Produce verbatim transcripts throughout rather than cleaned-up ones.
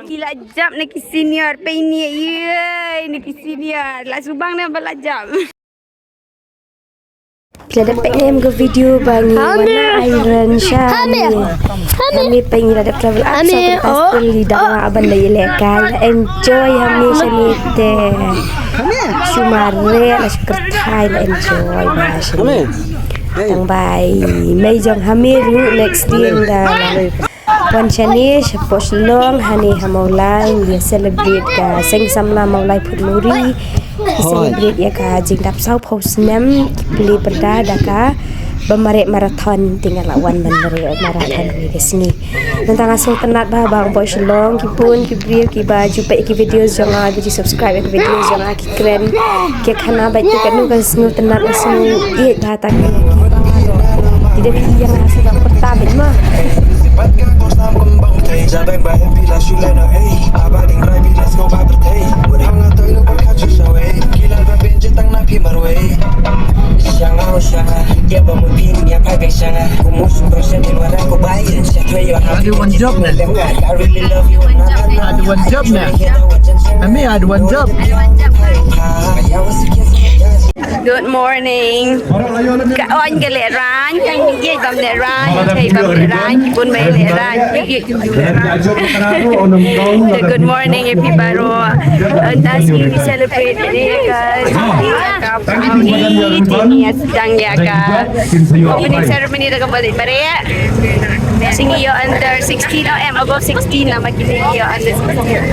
Ki la jump na ki senior, pei ni, yei, na ki senior. La subang na ba la jump. Phi la dep peit ne em ka video ba ngi wan na Ireland sha Hami. Hami peit ngi la dep travel up Hami, sa ka oh, pastel li da oh. Aban da ïalehkai la enjoy Hami shane te. Shu mareh la shu kyrthai la enjoy ba shane. Tang bai mei jong Hami ruh next year da la. Wan shane shapoh Shillong hane ha Mawlai ngi celebrate ka seng samla Mawlai Phutmuri. Ngi celebrate ïa ka jingdap saw phew snem ki plie pyrda da ka ba mareh marathon, te nga la wan ban mareh marathon ne ka sngi. Nangta nga sngewtynnat ba ba poh Shillong ki bun ki briew kiba ju peit ki video jong nga, ba ju subscribe ïa ki video jong nga, ki kren ki khana ba te ka nu ka sngewtynnat, ka sngew ïeit ba ta ki. Ki dei ki ïa nga sngewtynnat pyrta bad ma. Aduh, one job, man. Aduh, one job, man. Ami, aduh, one job. Good morning. Ka on ka leh rang, ka ngi bam leh rang, ka bam leh rang, ki bun bai leh rang. Good morning, everybody. Uh, that's we celebrate ka dang ïa ka opening ceremony da ka ba leit mareh. Sing ïa under sixteen, oh, em, above sixteen lah, makin ïa under sixteen.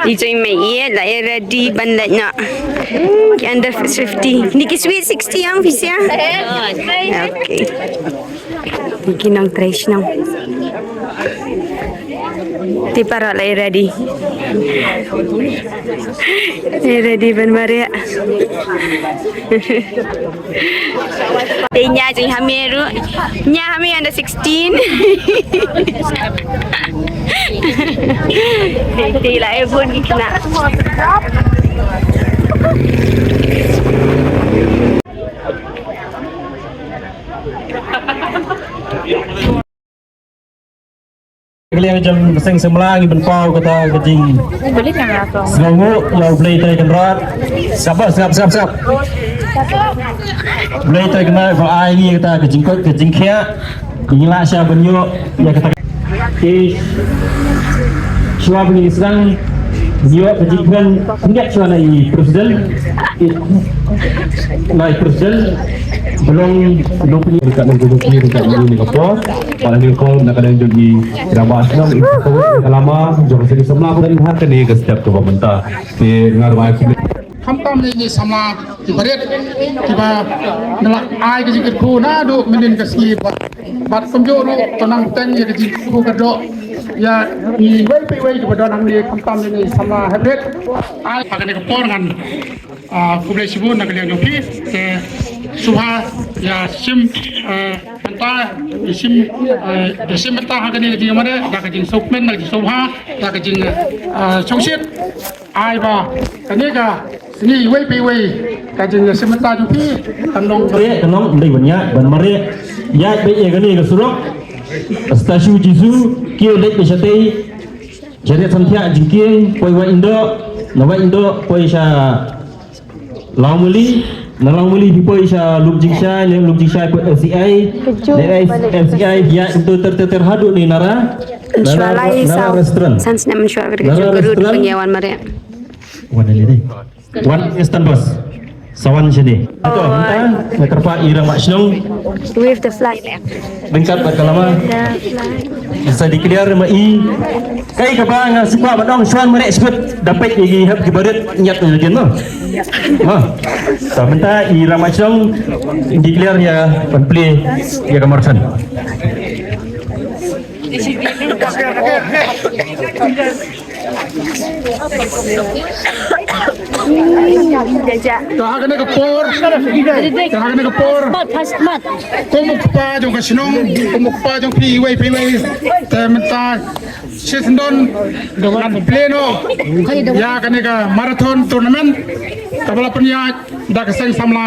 Di jeng mei ïa la ïa ready ban leit noh. Ki under fifty. Ni ki sweet sixty yang, Fisia? Okay. Ni ki nongtrei shnong. Te para la ïa ready. Ïa ready ban mareh. Te nia jong Hami ruh. Nia Hami under sixteen. Te la e bun ki khynnah. Ka liang jong ka seng samla ngi pynpaw kata ka jingsngewnguh ïa U Blei Trai Kynrad. Sngap, sngap, sngap, sngap. Blei Trai Kynrad ba ai ngi kata ka jingkoit ka jingkhiah. Ngi lah sha ban ïoh ïa kata. Te shuwa ba ngi sdang ïoh ka jingkren, ngi shuwa na i president. Na i president ba long dong pynïaid ka dong ka dong ka por. Ba la ni call na ka dang jong i Rama Shnong i ka lama jong ka seng samla ba ha kane ka step kaba mynta. Te nga ruh ai khublei. Khamtam ïa ngi samla ki barit kiba ngi la ai ka jingkyrkhu naduh mynnin ka sngi bad, bad kumjuh ruh to nang teng ïa ka jingkyrkhu ka doh ïa ngi wei pa wei kiba don hangne, khamtam ïa ngi samla hynrei ai ha kane ka por ngan Ah, khublei shibun na ka liang jong phi. Te sngewbha ïa shim, eh, bynta, ïa shim, eh, ïa shim bynta ha kane ka jingmane, da ka jingsngewkmen, da ka jingsngewbha, da ka jing, eh, shongshit. Ai ba kane ka sngi iwei pa iwei ka jingshim bynta jong phi kan long. Te ka nong ndai ban ïa ban mareh ïa ba ïa kane ka surok. Statue Jisu ki leit ba shatei. Jari samthiah jingkieng poi Wahïndoh, na Wahïndoh poi sha Lawmuli, na Lawmuli phi poi sha Lumjingshai, na Lumjingshai poi F C I, na F C I ïa into ter ter ter haduh ne Nara. Nara, Nara restaurant. San snem shuwa ka Nara restaurant. Wan ini deh. Wan Eastern Bus. Sawan sini. Ito, mynta nga kyrpad ïa i rangbah shnong. Wave the flag. Ryngkat bad ka lama. Sa declare ma i. Kaei kaba nga sngewbha ban ong shuwa mareh shuh da peit ïa ki hep ki barit ñiat ïa ki no. Ha. Sa mynta i rangbah shnong declare ïa ban plie ïa ka marathon. Te ha kane ka por, te ha kane ka por, kum u kpa jong ka shnong, kum u kpa jong phi iwei pa iwei, te mynta shisien don ngan plie noh ïa kane ka marathon tournament kaba la pynïaid da ka seng samla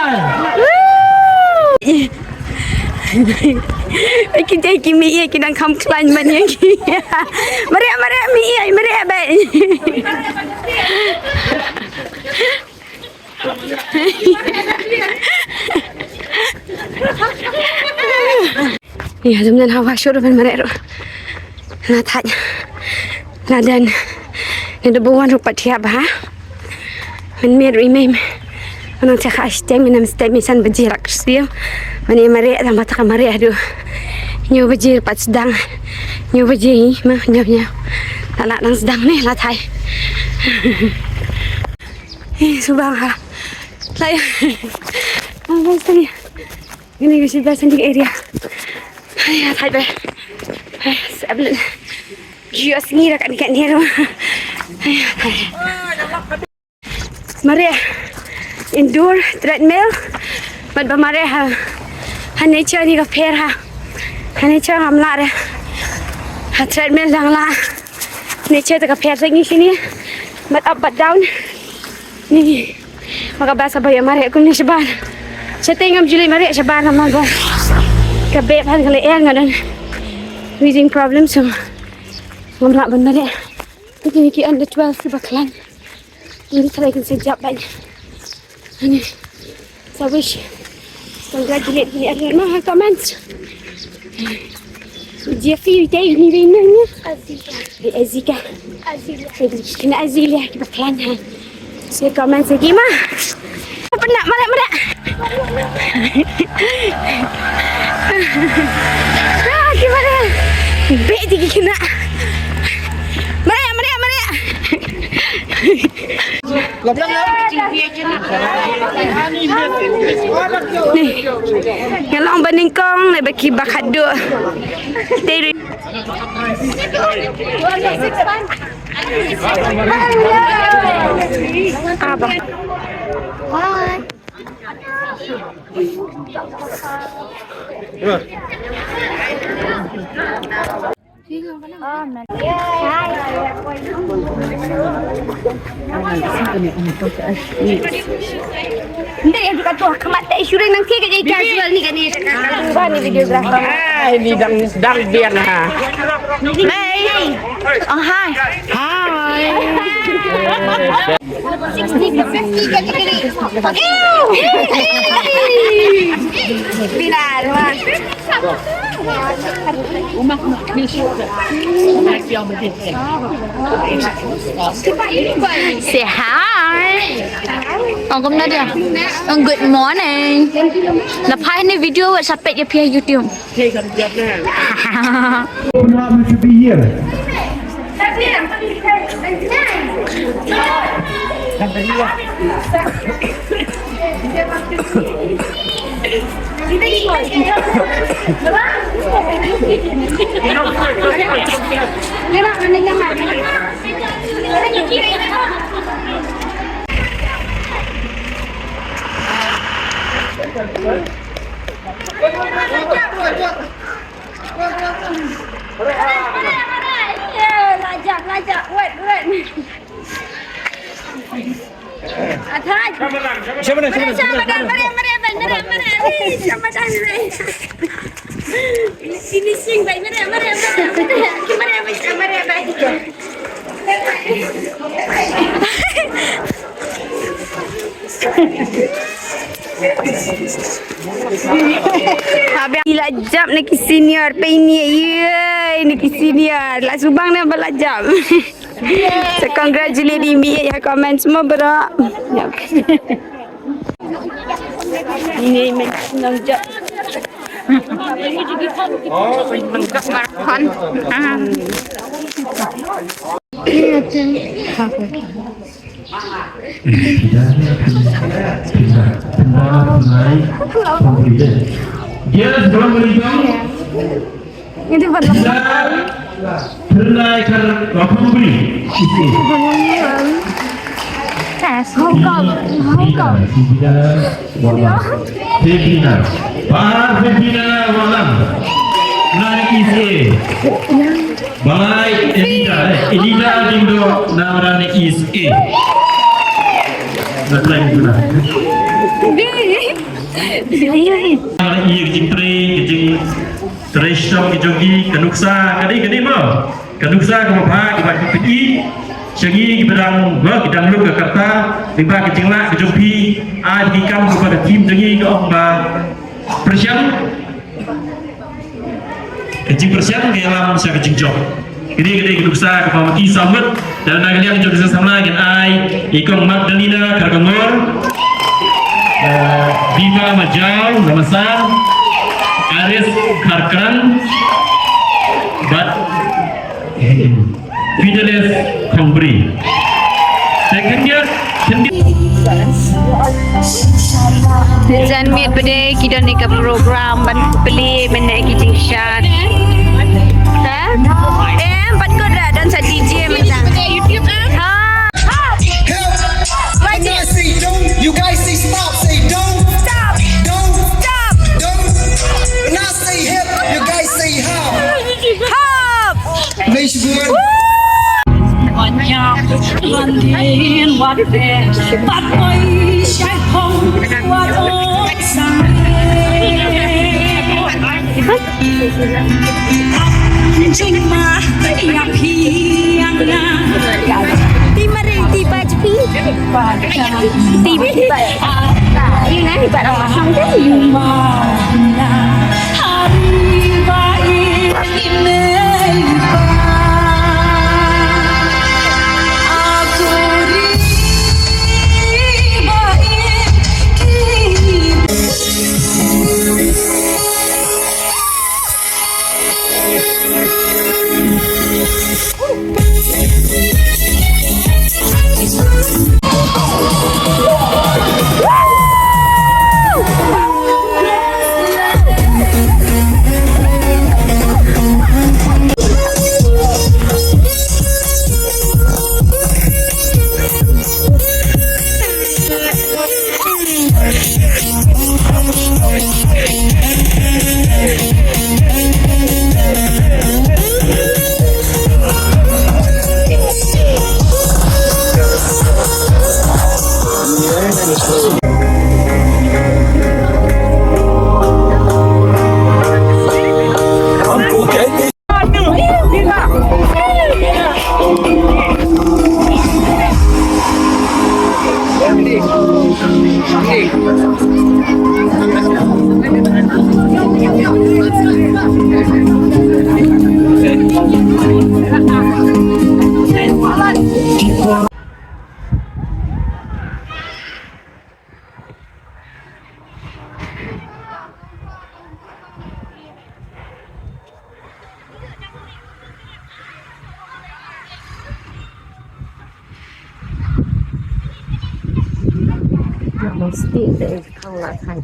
Ki dei ki mih ïa ki dang kham khlaiñ ban ïa ki. Mareh, mareh, mih ïa, mareh, bad. Ïa, jom nan hawa shuru ban mareh ruh. Na thait. Na dan. Na da buan ruh pat thiah bha. Mynmiet ruh i mei. Nang check ha stem, mynmiet stem, mynmiet san baje rak stem. Mynmiet mareh, tang ba ta ka mareh haduh hynñiew baje pat sdang. Hynñiew baje hi, ma, hynñiew, hynñiew. La, la dang sdang ne, la thait. Eh, subang ha. Thait. Ah, bang sdang ïa. Ini ka sibla sending area. Ai, la thait bha. Ai, sablet. Jia sngi ra kan kan hero. Ai, ai. Mareh indoor treadmill. Bad ba mareh ha, ha nature ni ka pher ha. Ha nature ngam lah re. Ha treadmill dang lah. Nature te ka pher te ngi shini. Bad up bad down. Ni. Ma ka bus ba ïa mareh kumne shabar. Shatei ngam ju leit mareh shabar namar ba ka beh phan ka lyer nga don wheezing problem, so ngam lah ban mareh. Kine ki under twelve kiba khlaiñ. Ngi tharai kin sa jop bad. Ani. So wish. Congratulate kine ar ma ha comments. Jeffy, you take me in. Azika. Azika. Azika. Kine Azika kiba khlaiñ ha. Sa comment sa ki ma. Pynah, mareh, mareh. Ah, ki mareh. Beh, ki kena. Mareh, mareh, mareh. Ni. Nga long ba nyngkong, ne ba ki ba khadduh. Te ri. Hi. Hindi, yang kita tuh kemate shooting nang tiga jadi casual ni kan ni. Ba ni videographer. Ai, ni dang, dang biar ha. Hey. Oh, hi. Hi. Sixty, fifty category. Ew. Bilar, wah. Say hi. Oh, kumna dia. Oh, good morning. La phai ne video wat sa peit ïa phi ha YouTube. Open up to be here. Lajak, lajak, wait, wait. Athaj. Shabana, shabana, shabana, shabana. Mare, mare, mare, mare, mare. Ei, shabana, mare. Finishing, bhai, mare, mare, mare. Mare, mare, mare, mare. Ila jump na ki senior, pei ni, yay, na ki senior. La subang na ba la jump. So congratulate i mi ha comments mo bro. Yep. Ini men nang jump. Nang jump marathon. Ah. Yes, Bro Melintang. Ini buat Pindar Pindar Kar Rothombi. Isi. Tes, Hong Kong, Hong Kong. Pindar, Pindar. Pindar. Pindar, Pindar, Walang. Nari isi. Bye, Elida, eh, Elida Dindo, Nawarani is A. Nawarani is A. Nawarani is A, ka jingtrei, ka jingtrei shtong, ka jong ki, ka nuksa, ka dei, ka dei mo. Ka nuksa, ka ba bha, ka ba ki phi. Sha ngi, ki ba dang, mo, ki dang luk ka karta, ki ba ka jinglah, ka jong phi, ai, ki kam, ka ba ka team, jong ngi, ka ong ba. Pyrshang. Ka jingpyrshang ka ïalam sha ka jingjop. Kane ka dei ka nuksa kaba ma ki samut. Dang na ka liang jong ka seng samla ngan ai i Kong Magdalena Kharkongor, eh, Viva Majaw Ramasang, Aris Kharkran, bad Fidelis Khongbre. Te khyndiat, khyndiat. Jan miet ba dei ki don ïa ka program ban plie mynne ki jingshisha. Ha? Em, pat kut ra don sa D J mynta. Ha? Help! When I say don't, you guys say stop. Say don't. Stop. Don't. Stop. Don't. When I say help, you guys say help. Help! Ti maring ti pach pi. Ti pi. Ina ni barang mahang kan. Mesti ada yang kau nak kan.